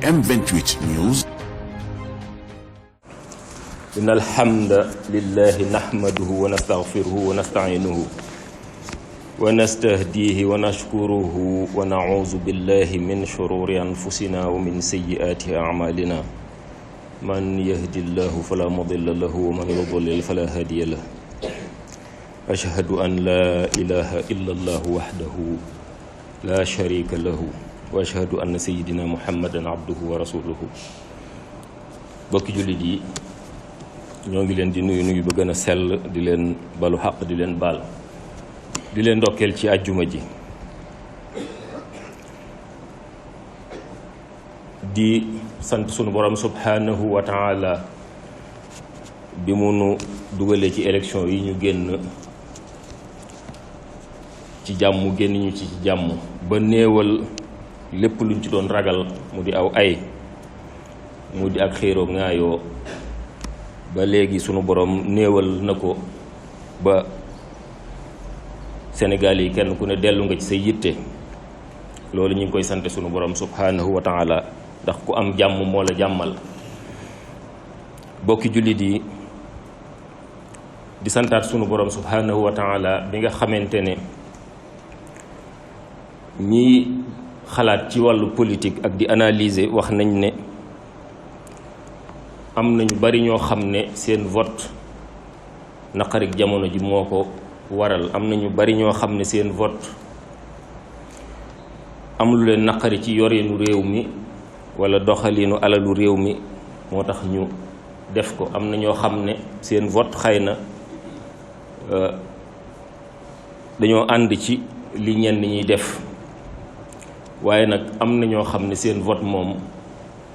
M28 News. إن الحمد لله نحمده ونستغفره ونستعينه ونستهديه ونشكره ونعوذ بالله من شرور أنفسنا ومن سيئات أعمالنا من يهد الله فلا مضل له ومن يضلل فلا هادي له أشهد أن لا إله إلا الله وحده لا شريك له وأشهد أن سيدنا محمدا عبده ورسوله bokki jullit yi ñoo ngi leen di nuyu ba gën a sell di leen balu xaq di leen baal di leen ndokkeel ci àjjuma ji di sant sunu borom subhanahu wa taala bi mu nu dugalee ci élection yi ñu génn ci jàmm génn ñu ci jàmm ba néewal lépp luñ ci doon ragal mu di aw ay mu di ak xéeroo ŋaayoo ba léegi sunu borom néewal na ko ba Sénégal yi kenn ku ne dellu nga ci sa yitte loolu ñu ngi koy sant sunu borom subhanahu wa taala ndax ku am jàmm moo la jàmmal bokki jullit yi di santaat sunu borom subhanahu wa taala bi nga xamante ne ñi xalaat ci wàllu politique ak di analyser wax nañ ne am nañu bari ñoo xam ne seen vote naqarik jamono ji moo ko waral am nañu bari ñoo xam ne seen vote am lu leen naqari ci yoreenu réew mi wala doxaliinu alalu réew mi moo tax ñu def ko am na ñoo xam ne seen vote xëy na dañoo ànd ci li ñenn ñuy def waaye nag am na ñoo xam ne seen vote moom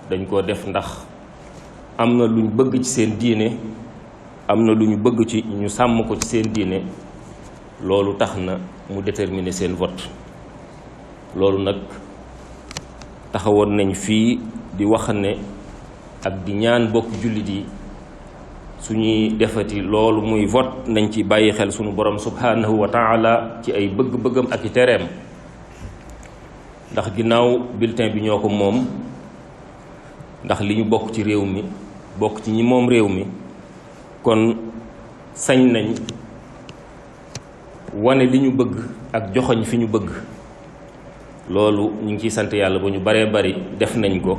dañ koo def ndax am na lu ñu bëgg ci seen diine am na lu ñu bëgg ci ñu sàmm ko ci seen diine loolu tax na mu déterminer seen vote loolu nag taxawoon nañ fii di wax ne ak di ñaan bokk jullit yi suñuy defati loolu muy vote nañ ci bàyyi xel sunu borom subhanahu wa taala ci ay bëgg-bëggam ak i tereem ndax ginnaaw bulletin bi ñoo ko moom ndax li ñu bokk ci réew mi bokk ci ñi moom réew mi kon sañ nañ wane li ñu bëgg ak joxoñ fi ñu bëgg loolu ñu ngi ciy sant yàlla ba ñu baree bari def nañ ko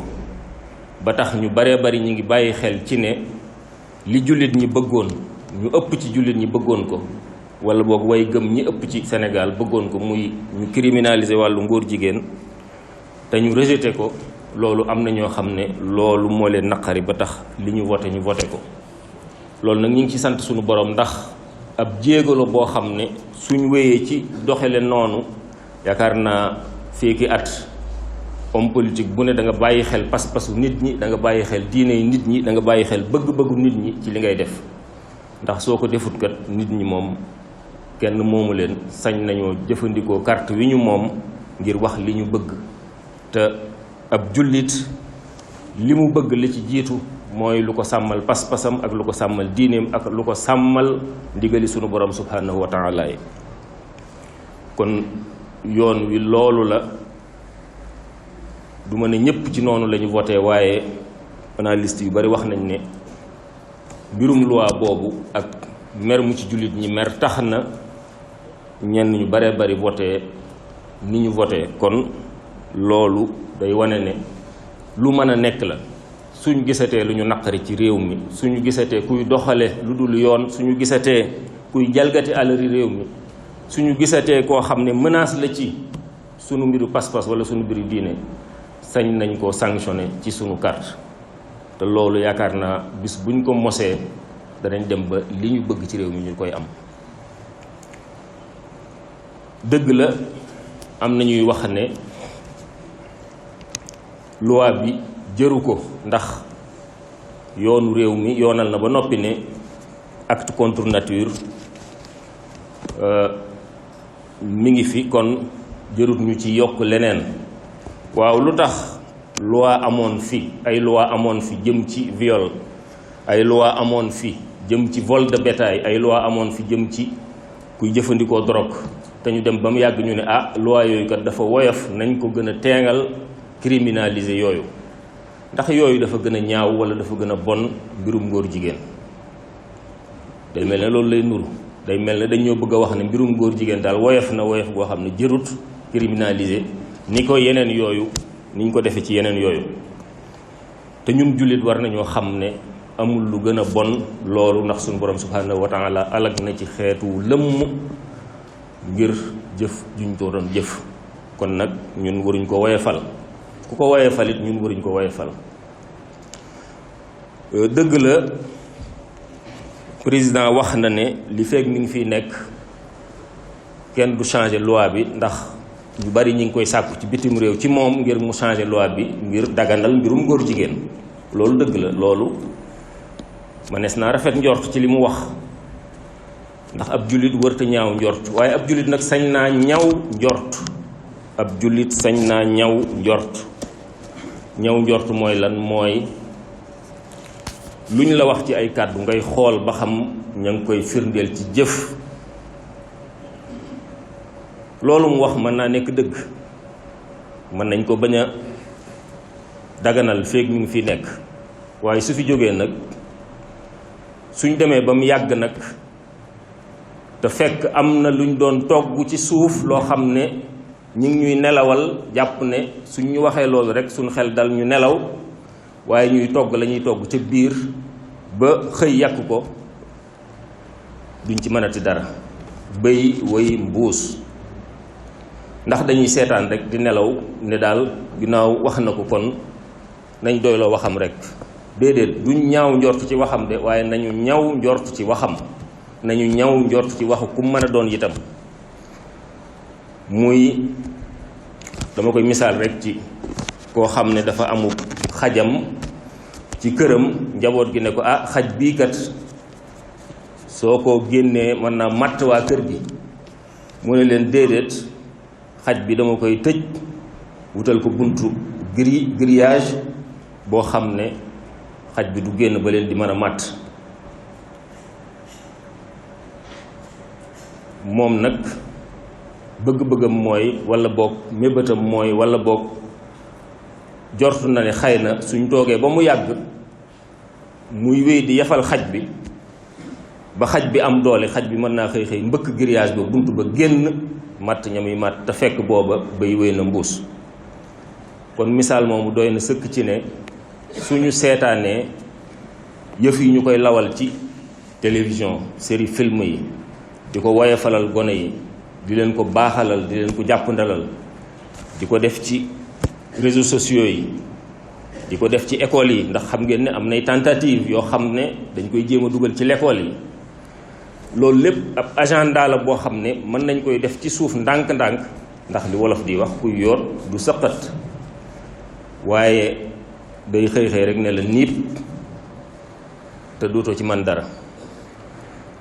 ba tax ñu baree bari ñu ngi bàyyi xel ci ne li jullit ñi bëggoon ñu ëpp ci jullit ñi bëggoon ko wala boog way gëm ñi ëpp ci Sénégal bëggoon ko muy ñu criminaliser wàllu ngóor jigéen te ñu rejeté ko loolu am na ñoo xam ne loolu moo leen naqari ba tax li ñu voté ñu voté ko loolu nag ñu ngi ci sant suñu borom ndax ab jéegalo boo xam ne suñ wéyee ci doxale noonu yaakaar naa feeki at homme politique bu ne da nga bàyyi xel pas-pasu nit ñi da nga bàyyi xel diine yi nit ñi da nga bàyyi xel bëgg-bëggu nit ñi ci li ngay def ndax soo ko defut kat nit ñi moom kenn moomu leen sañ nañoo jëfandikoo carte wi ñu moom ngir wax li ñu bëgg te ab jullit li mu bëgg li ci jiitu mooy lu ko sàmmal pas-pasam ak lu ko sàmmal diineem ak lu ko sàmmal ndigali sunu borom subhanahu wa taala kon yoon wi loolu la du ma ne ñépp ci noonu la ñu voté waaye analyste yu bari wax nañ ne mbirum loi boobu ak mer mu ci jullit ñi mer tax na ñenn ñu baree bari voté ni ñu voté kon loolu day wane ne lu mën a nekk la suñu gisatee lu ñu naqari ci réew mi suñu gisatee kuy doxale lu dul yoon suñu gisatee kuy jalgati alali réew mi suñu gisatee koo xam ne menace la ci sunu mbiru pas-pas wala sunu mbiru diine sañ nañ ko sanctionné ci sunu carte te loolu yaakaar naa bis buñ ko mosee danañ dem ba li ñu bëgg ci réew mi ñu koy am dëgg la am na ñuy wax ne loi bi jëru ko ndax yoonu réew mi yoonal na ba noppi ne acte contre nature mi ngi fi kon jërut ñu ci yokk leneen waaw lu tax loi amoon fi ay loi amoon fi jëm ci viol ay loi amoon fi jëm ci vol de bétail ay loi amoon fi jëm ci kuy jëfandikoo drogue te ñu dem ba mu yàgg ñu ne ah loi yooyu kat dafa woyof nañ ko gën a teengal criminaliser yooyu ndax yooyu dafa gën a ñaaw wala dafa gën a bon mbirum ngóor jigéen. day mel ne loolu lay nuru, day mel ne dañoo bëgg a wax ne mbirum ngóor jigéen daal woyof na woyof goo xam ne jërut criminalisé ni ko yeneen yooyu niñ ko defee ci yeneen yooyu. te ñun jullit war nañoo xam ne amul lu gën a bon loolu, ndax suñu borom subhanahu wa taala alag na ci xeetu lëmm ngir jëf juñ ko doon jëf. kon nag ñun waruñ ko woyefal, ku ko woyefal it ñun waruñ ko woyefal. dëgg la président wax na ne li fekk mi ngi fiy nekk kenn du changer loi bi, ndax ñu bari ñi ngi koy sàkku ci bitim réew ci moom ngir mu changer loi bi ngir daganal mbirum góor jigéen. loolu dëgg la, loolu manees naa rafet njort ci li mu wax, ndax ab jullit wërta ñaaw njort, waaye ab jullit nag sañ naa ñaw njort. ab jullit sañ naa ñaw njort. ñaw njort mooy lan? mooy lu ñu la wax ci ay kàddu ngay xool ba xam ña ngi koy firndeel ci jëf. loolu mu wax mën naa nekk dëgg, mën nañ ko bañ a daganal feek mi ngi fi nekk, waaye su fi jógee nag suñ demee ba mu yàgg nag te fekk am na luñ doon togg ci suuf loo xam ne ñu ngi ñuy nelawal, jàpp ne suñ ñu waxee loolu rek suñ xel dal ñu nelaw, waaye ñuy togg la ñuy togg ca biir ba xëy yàq ko, duñ ci mënati dara. bëy woy mbuus, ndax dañuy seetaan rek di nelaw ne daal ginnaaw wax na ko kon nañ doyloo waxam rek. déedéet, duñ ñaaw njort ci waxam de, waaye nañu ñaw njort ci waxam, nañu ñaw njort ci waxu ku mën a doon itam. muy dama koy misaal rek ci koo xam ne dafa amu xajam ci këram, njaboot gi ne ko ah xaj bii kat soo ko génnee mën naa matt waa kër gi. mu ne leen déedéet, xaj bi dama koy tëj wutal ko buntu grillage boo xam ne xaj bi du génn ba leen di mën a matt. moom nag bëgg-bëggam mooy walla boog mébétam mooy walla boog jortu na ne xëy na suñ toogee ba mu yàgg muy wéy di yafal xaj bi ba xaj bi am doole, xaj bi mën naa xëy xëy mbëkk grillage ba bunt ba génn matt ñamuy matt, te fekk booba bay wéy na mbuus. kon misaal moomu doy na sëkk ci ne suñu seetaanee yëf yi ñu koy lawal ci télévision, série film yi, di ko woyefalal gone yi, di leen ko baaxalal, di leen ko jàppandalal, di ko def ci réseaux sociaux yi, di ko def ci école yi, ndax xam ngeen ne am nay tentative yoo xam ne dañ koy jéem a dugal ci l'école yi. loolu lépp ab agenda la boo xam ne mën nañ koy def ci suuf ndànk-ndànk, ndax li wolof di wax kuy yor du sëqat, waaye day xëy-xëy rek ne la niip te dootoo ci man dara.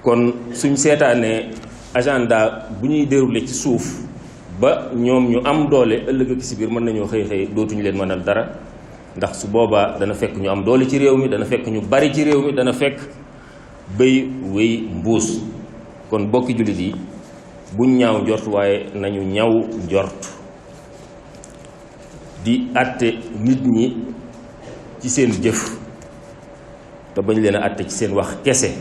kon suñ seetaanee agenda bu ñuy déroulé ci suuf ba ñoom ñu am doole, ëllëg ak si biir mën nañoo xëy-xëy dootuñu leen mënal dara, ndax su boobaa dana fekk ñu am doole ci réew mi, dana fekk ñu bari ci réew mi, dana fekk béy wéy mbuus. kon bokki jullit yi buñ ñaaw njort, waaye nañu ñaw njort di àtte nit ñi ci seen jëf te bañ leen a àtte ci seen wax kese.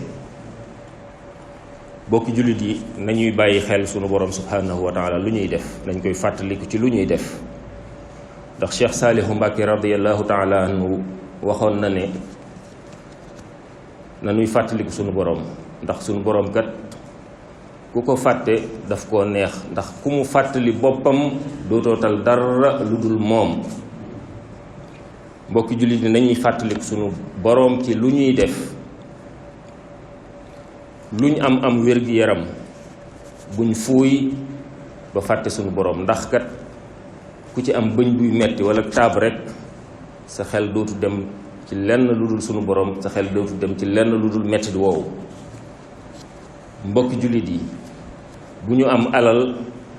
bokki jullit yi nañuy bàyyi xel sunu borom subhanahu wa taala lu ñuy def, nañ koy fàttaliku ci lu ñuy def, ndax Cheikh Saalihu Mbàkke radiyallahu taala anhu waxoon na ne nañuy fàttaliku sunu borom, ndax sunu borom kat ku ko fàtte daf koo neex, ndax ku mu fàttali boppam dootoo tal dara lu dul moom. mbokki jullit yi nañuy fàttaliku sunu borom ci lu ñuy def. luñ am wér-gi-yaram buñ fuuy ba fàtte sunu borom, ndax kat ku ci am bëñ buy metti wala taab rek sa xel dootu dem ci lenn lu dul sunu borom, sa xel dootu dem ci lenn lu dul metti woowu. mbokki jullit yi bu ñu am alal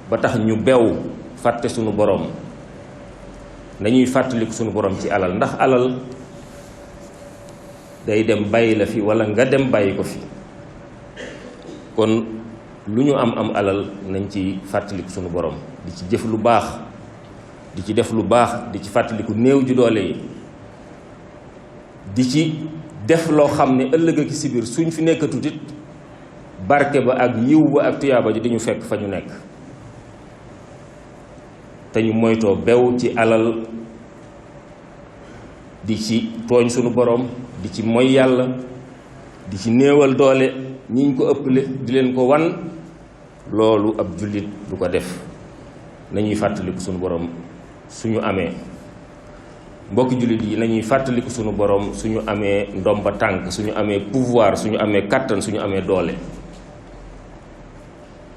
ba tax ñu bew fàtte sunu borom, nañuy fàttaliku sunu borom ci alal, ndax alal day dem bàyyi la fi wala nga dem bàyyi ko fi. kon lu ñu am alal nañ ci fàttaliku sunu borom, di ci jëf lu baax, di ci def lu baax, di ci fàttaliku néew ji doole yi, di ci def loo xam ne ëllëg ak si biir suñ fi nekkatut it barke ba ak yiw ba ak tuyaaba ji di ñu fekk fa ñu nekk te ñu moytoo bew ci alal di ci tooñ sunu borom di ci moy yàlla di ci néewal doole ñiñ ko ëpple di leen ko wan loolu ab jullit du ko def nañuy fàttaliku sunu borom suñu amee mbokki jullit yi nañuy fàttaliku sunu borom suñu amee ndomba tànk suñu amee pouvoir suñu amee kàttan suñu amee doole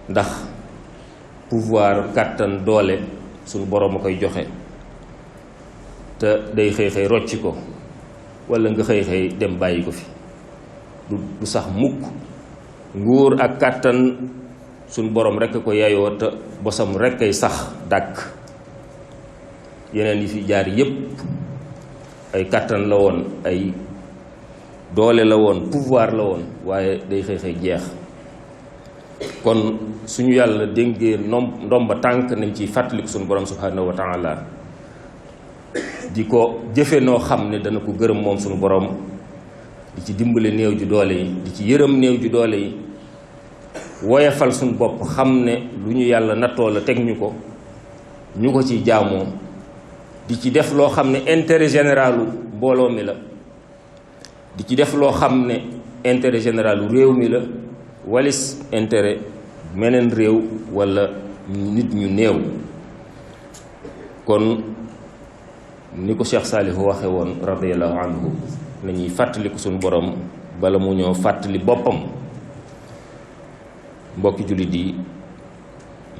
ndax pouvoir kàttan doole sunu borom a koy joxe te day xëy xëy rocci ko walla nga xëy xëy dem bàyyi ko fi du sax mukk nguur ak kàttan sunu borom rekk ko yayoo te bosam rekk ay sax dàkk yeneen yi fi jaar yépp ay kàttan la woon ay doole la woon pouvoir la woon waaye day xëy xëy jeex kon suñu yàlla dénkee ndomba tànk nañ ciy fàttaliku suñu borom subhanahu wa taala di ko jëfe noo xam ne dana ko gërëm moom suñu borom di ci dimbale néew ju doole yi di ci yërëm néew ju doole yi woyafal suñu bopp xam ne lu ñu yàlla nattoo la teg ñu ko ciy jaamoo di ci def loo xam ne intérêt généralu mbooloo mi la di ci def loo xam ne intérêt généralu réew mi la walis intérêt meneen réew walla nit ñu néew kon ni ko Cheikh Saalihu waxe woon radiyallahu anhu nañuy fàttaliku suñu borom bala mu ñoo fàttali boppam mbokki jullit yi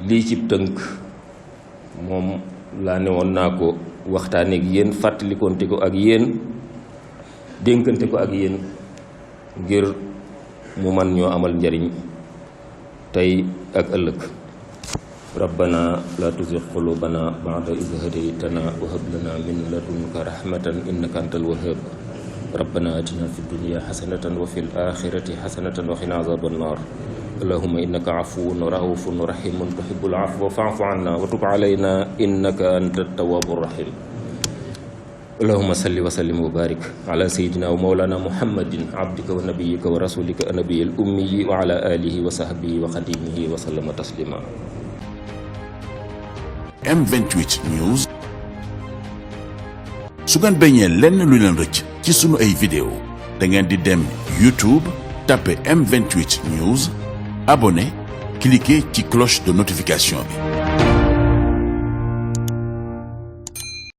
lii ci tënk moom laa ne woon naa ko waxtaane ak yéen fàttalikoonte ko ak yéen dénkante ko ak yéen ngir mu man ñoo amal njariñ tey ak ëllëg rabbana la tuzigh qulubana ba'da idh hadaytana wa hab lana min ladunka rahmatan innaka antal wahhab rabbana atina fid dunya hasanatan wa fil akhirati hasanatan wa qina adhaban nar allahumma innaka afuwun raufun rahimun tuhibbul afwa fa'fu anna wa tub alayna innaka antat tawwabur rahim اللهم صل وسلم وبارك على سيدنا ومولانا محمد عبدك ونبيك ورسولك النبي الأمي وعلى آله وصحبه وخديمه وسلم تسليما. M28 News. su ngeen bañee lenn lu leen rëcc ci sunu ay vidéo da ngeen di dem YouTube tapé M28 News abonné cliquer ci cloche de notification bi.